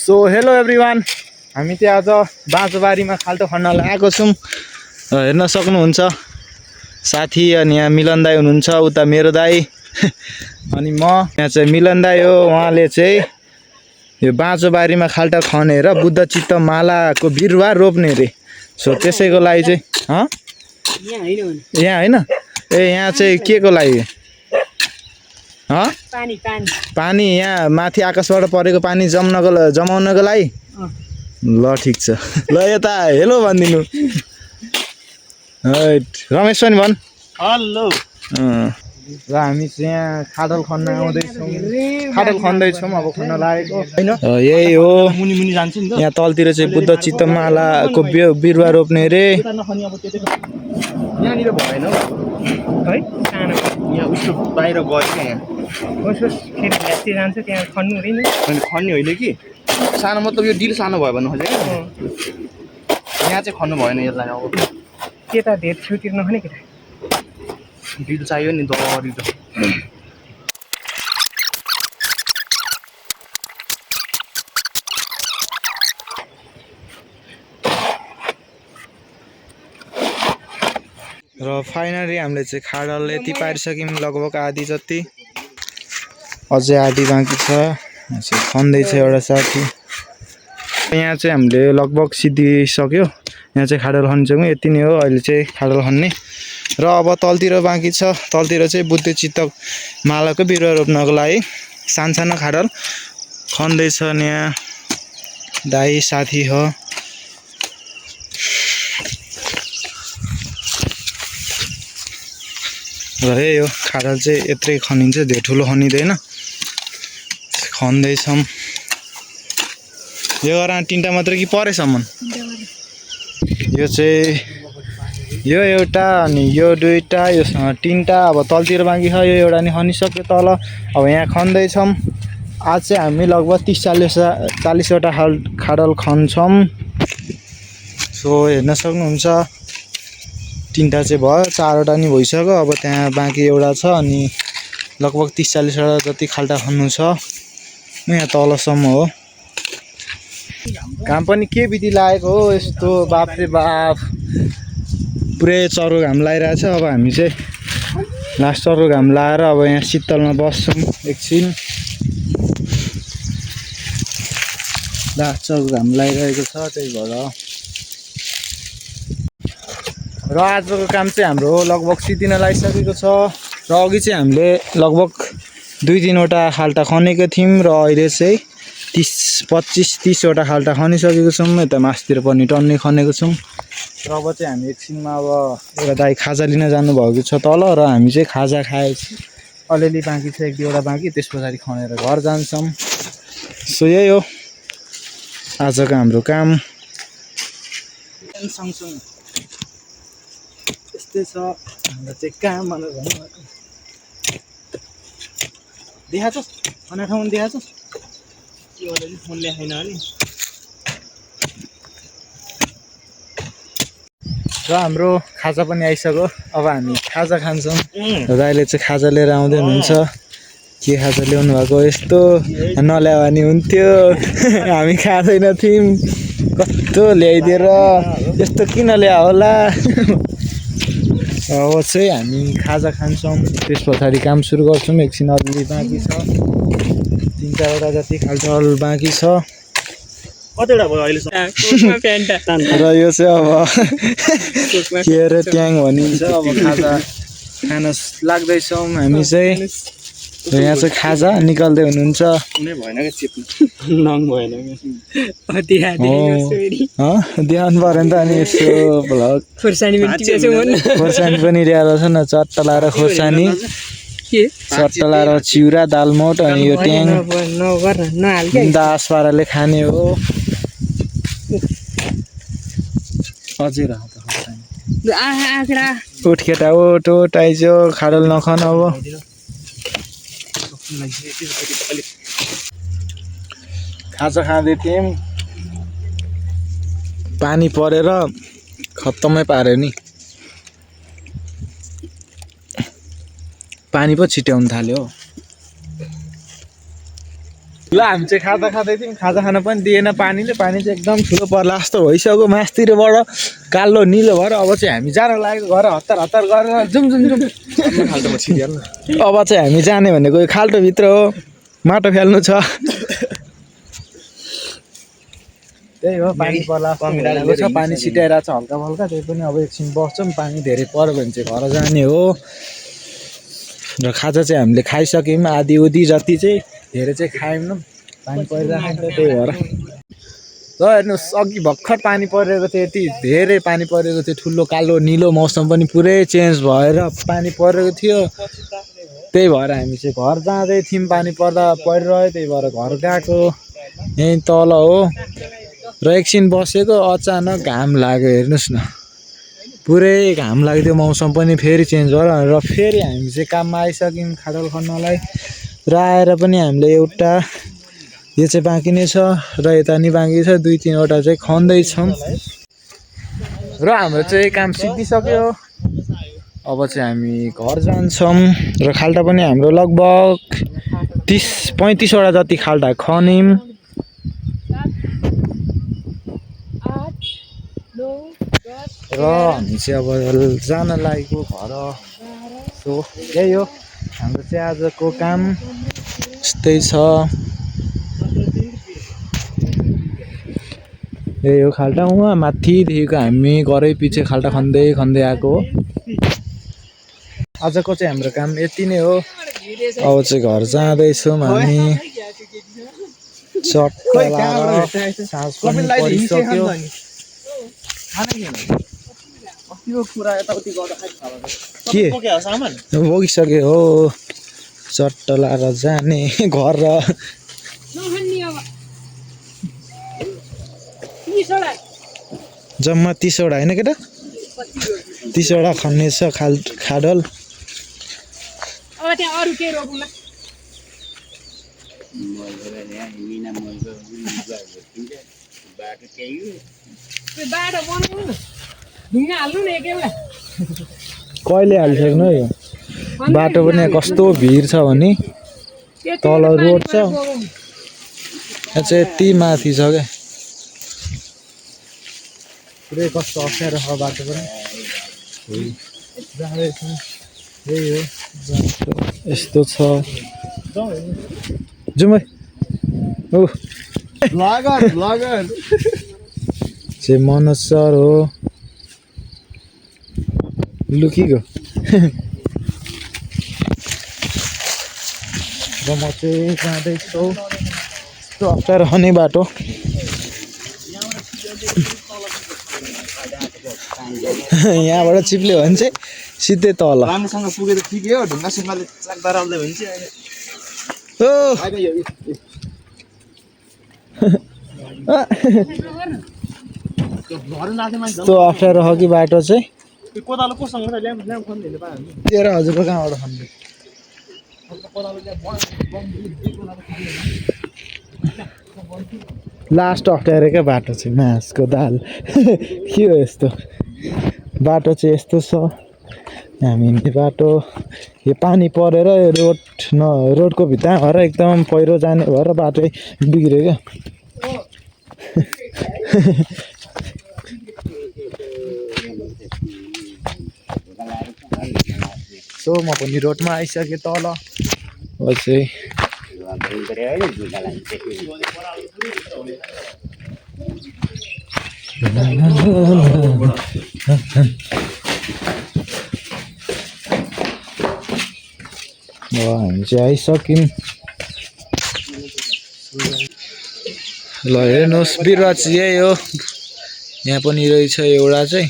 So hello everyone, हामी चाहिँ आज बाँझोबारीमा खाल्टो खन्नलाई आएको छौँ। हेर्न सक्नुहुन्छ साथी अनि यहाँ मिलन दाई हुनुहुन्छ, उता मेरो दाई अनि म यहाँ चाहिँ मिलन दाई हो। उहाँले चाहिँ यो बाँझोबारीमा खाल्टो खनेर बुद्ध चित्त मालाको बिरुवा रोप्ने रे। सो त्यसैको लागि चाहिँ यहाँ होइन ए यहाँ चाहिँ के को लागि पानी यहाँ माथि आकाशबाट परेको पानी जमाउनको लागि। ल ठिक छ, ल यता हेलो भनिदिनु। रमेश पनि भन् हेलो। र हामी चाहिँ यहाँ खाडल खन्न आउँदैछौँ, खाडल खन्दैछौँ। अब खन्न लागेको होइन, यही हो। मुनि मुनि जान्छ नि त। यहाँ तलतिर चाहिँ बुद्ध चित्त मालाको बिरुवा रोप्ने रे। यहाँनिर भएन है, सानो यहाँ उसको बाहिर गयो क्या, यहाँ कसो फेरि भ्यास्ती जान्छ त्यहाँ खन्नु हुँदैन। अनि खन्ने होइन कि, सानो मतलब यो डिल सानो भयो भन्नु खोजेको। यहाँ चाहिँ खन्नु भएन यसलाई। अब त्यता धेर छुतिर नखने केटा, डिल चाहियो नि दरी त। र फाइनली हामीले चाहिँ खाडल यति पारिसक्यौँ, लगभग आधी जति, अझै आधी बाँकी छ। चाहिँ खन्दैछ एउटा साथी। यहाँ चाहिँ हामीले लगभग सिद्धिसक्यो। यहाँ चाहिँ खाडल खन्छौँ, यति नै हो अहिले चाहिँ खाडल खन्ने। र अब तलतिर बाँकी छ, तलतिर चाहिँ बुद्ध चित्त मालाको बिरुवा रोप्नको लागि सानो खाडल खन्दैछन्। यहाँ दाई साथी हो। र यो खाडल चाहिँ यत्रै खनिन्छ, धेरै ठुलो खनिँदैन, खन्दैछौँ। यो गरामा तिनवटा मात्रै कि परेसम्म? यो चाहिँ यो एउटा अनि यो दुईवटा, योसँग तिनवटा। अब तलतिर बाँकी छ, यो एउटा नि खनिसक्यो तल। अब यहाँ खन्दैछौँ। आज चाहिँ हामी लगभग 30-40वटा खाडल खन्छौँ। सो हेर्न सक्नुहुन्छ, तिनवटा चाहिँ भयो, 4वटा नि भइसक्यो। अब त्यहाँ बाँकी एउटा छ अनि लगभग 30-40वटा जति खाल्टा खन्नु छ। यहाँ तलसम्म हो। घाम पनि के विधि लागेको हो यस्तो, बाफरे बाफ, पुरै चरो घाम लागिरहेछ। अब हामी चाहिँ लास्ट चरो घाम लाएर अब यहाँ शीतलमा बस्छौँ एकछिन। लास्ट चरो घाम लागिरहेको छ, त्यही भएर। र आजको काम चाहिँ हाम्रो लगभग सिद्धिन लागिसकेको छ। र अघि चाहिँ हामीले लगभग 2-3वटा खाल्टा खनेको थियौँ र अहिले चाहिँ 25-30वटा खाल्टा खनिसकेको छौँ। यता मासतिर पनि टन्नै खनेको छौँ। र अब चाहिँ हामी एकछिनमा अब एउटा दाई खाजा लिन जानुभएको छ तल, र हामी चाहिँ खाजा खाएपछि अलिअलि बाँकी छ, 1-2वटा बाँकी, त्यस पछाडि खनेर घर जान्छौँ। सो यही हो आजको हाम्रो काम। सँगसँगै यस्तै छ हाम्रो चाहिँ काम। देखाएको छ खाना ठाउँमा, देखाएको छ फोन लेखाइन अनि। र हाम्रो खाजा पनि आइसक्यो। अब हामी खाजा खान्छौँ। दाइले चाहिँ खाजा लिएर आउँदै हुनुहुन्छ। के खाजा ल्याउनु भएको, यस्तो नल्यायो भने हुन्थ्यो, हामी खाँदैन थियौँ, कस्तो ल्याइदिएर यस्तो किन ल्यायो होला। अब चाहिँ हामी खाजा खान्छौँ, त्यस पछाडि काम सुरु गर्छौँ। एकछिन अलिअलि बाँकी छ, 3-4वटा जति खाल्टल बाँकी छ। कतिवटा भयो अहिलेसम्म? र यो चाहिँ अब के अरे ट्याङ भनिन्छ। अब खाजा खान लाग्दैछौँ हामी चाहिँ। र यहाँ चाहिँ खाजा निकाल्दै हुनुहुन्छ। कुनै भएन क्या चिप्नु, नङ भएन क्या। देखाउनु पऱ्यो नि त। अनि यसो भ्लग खोर्सानी पनि ल्याएर छ न, चट्टा लाएर खोर्सानी, चट्टा लाएर चिउरा, दालमोट, अनि यो ट्याङ दास पाराले खाने हो। अझै रह त खोर्सानी। उठ केटा उठ, उठ आइज्यो, खाडल नखन। अब खाजा खाँदै थियौँ, पानी परेर खत्तमै पार्यो नि। पानी पो छिट्याउनु थाल्यो। ल हामी चाहिँ खाजा खाँदै थियौँ खाजा खान पनि दिएन पानीले पानी चाहिँ एकदम ठुलो पर्ला जस्तो भइसक्यो मासतिरबाट कालो निलो भएर अब चाहिँ हामी जान लागेको घर हतार हतार गरेर जुम जुम जुम खाल्टोमा छिरिहाल्नु अब चाहिँ हामी जाने भनेको यो खाल्टोभित्र हो माटो फ्याल्नु छ त्यही हो पानी पर्ला जस्तो छ पानी छिटाइरहेको छ हल्का हल्का त्यही पनि अब एकछिन बस्छौँ पानी धेरै पऱ्यो भने चाहिँ घर जाने हो र खाजा चाहिँ हामीले खाइसक्यौँ आधी उधी जति चाहिँ धेरै चाहिँ खाएनौँ पानी परिरहेको थियो त्यही भएर ल हेर्नुहोस् अघि भर्खर पानी परेको थियो यति धेरै पानी परेको थियो ठुलो कालो निलो मौसम पनि पुरै चेन्ज भएर पानी परेको थियो त्यही भएर हामी चाहिँ घर जाँदै थियौँ पानी पर्दा परिरह्यो त्यही भएर घर गएको यहीँ तल हो र एकछिन बसेको अचानक घाम लाग्यो हेर्नुहोस् न पुरै घाम लाग्यो मौसम पनि फेरि चेन्ज भयो र फेरि हामी चाहिँ काममा आइसक्यौँ खाडल खन्नलाई र आएर पनि हामीले एउटा यो चाहिँ बाँकी नै छ र यता नि बाँकी छ 2-3वटा चाहिँ खन्दैछौँ र हाम्रो चाहिँ काम सिद्धिसक्यो अब चाहिँ हामी घर जान्छौँ र खाल्टा पनि हाम्रो लगभग 30-35वटा जति खाल्टा खन्यौँ र हामी चाहिँ अब जान लागेको घर सो यही हो हाम्रो चाहिँ आजको काम यस्तै छ यही हो खाल्टा उहाँ माथिदेखिको हामी घरै पछि खाल्टा खन्दै खन्दै आएको हो आजको चाहिँ हाम्रो काम यति नै हो अब चाहिँ घर जाँदैछौँ हामी चट्ट लाएर साँझ पनि परिसक्यो के बोकिसक्यो हो चट्ट लाएर जाने घर र जम्मा 30वटा होइन केटा 30वटा खन्ने छ खाडल कहिले हालिसक्नु यो बाटो पनि कस्तो भिड छ भने तल रोड छ यहाँ चाहिँ यति माथि छ क्या पुरै कस्तो अप्ठ्यारो छ बाटो पनि जाँदैछौँ यही हो यस्तो छ जाउँ है ओ चाहिँ मनोज सर हो लुकीको र म चाहिँ जाँदैछु यस्तो अप्ठ्यारो हुने बाटो यहाँबाट चिप्ल्यो भने चाहिँ सिधै तल राम्रोसँग पुगेर ठिकै हो ढुङ्गा सुङ्गाले चाक्दा राल्दै हुन्छ यस्तो अप्ठ्यारो हो कि बाटो चाहिँ तेह्र हजुरको कहाँबाट खन्ने लास्ट अप्ठ्यारो क्या बाटो चाहिँ मासको दाल के हो यस्तो बाटो चाहिँ यस्तो छ हामी बाटो यो पानी परेर रोडको भित्र भएर एकदम पहिरो जाने भएर बाटो बिग्रियो क्या सो म पनि रोडमा आइसकेँ तल चाहिँ हामी चाहिँ आइसक्यौँ ल हेर्नुहोस् बिरुवा चाहिँ यही हो यहाँ पनि रहेछ एउटा चाहिँ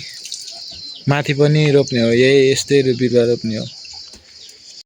माथि पनि रोप्ने हो यही यस्तै बिरुवा रोप्ने हो